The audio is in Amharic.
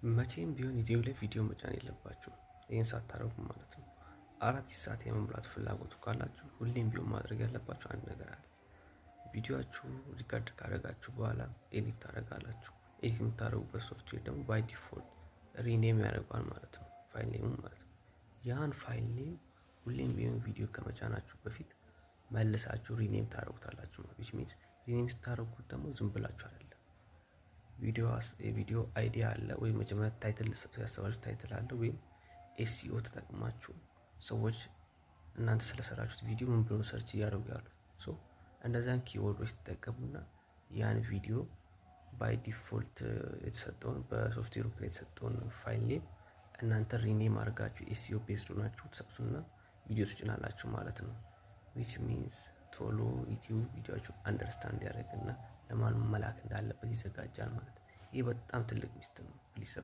መቼም ቢሆን ዩቲዩብ ላይ ቪዲዮ መጫን የለባችሁም፣ ይህን ሳታደርጉ ማለት ነው። 4 ሰዓት የመሙላት ፍላጎቱ ካላችሁ ሁሌም ቢሆን ማድረግ ያለባችሁ አንድ ነገር አለ። ቪዲዮችሁ record ካደረጋችሁ በኋላ edit ታደርጋላችሁ። Edit የምታደርጉበት ሶፍትዌር ደግሞ by default rename ያደርገዋል ማለት ነው፣ file name ኡ ማለት ነው። ያን file name ሁሌም ቢሆን ቪዲዮ ከመጫናችሁ በፊት መልሳችሁ rename ታደርጉታላችሁ። Which means rename ስታደርጉት ደግሞ ዝም ብላችሁ አይደለም። የቪዲዮ idea አለ ወይም መጀመሪያ title ያሰባችሁ title አለ ወይም SEO ተጠቅማችሁ ሰዎች እናንተ ስለሰራችሁት ቪዲዮ ምን ብሎ search እያደረጉ ያሉት፣ so እንደዚያን keyword ኦች ትጠቀሙና ያን ቪዲዮ by default የተሰጠውን፣ በሶፍትዌሩ የተሰጠውን file name እናንተ rename አድርጋችሁ SEO based ሆናችሁ ትሰጡና ቪዲዮ ትጭናላችሁ ማለት ነው። Which means ቶሎ ዩቲዩብ ቪዲዮችሁ understand ያደርግና ለማን መላክ እንዳለበት ይዘጋጃል ማለት ነው። ይህ በጣም ትልቅ ሚስጥር ነው። Please።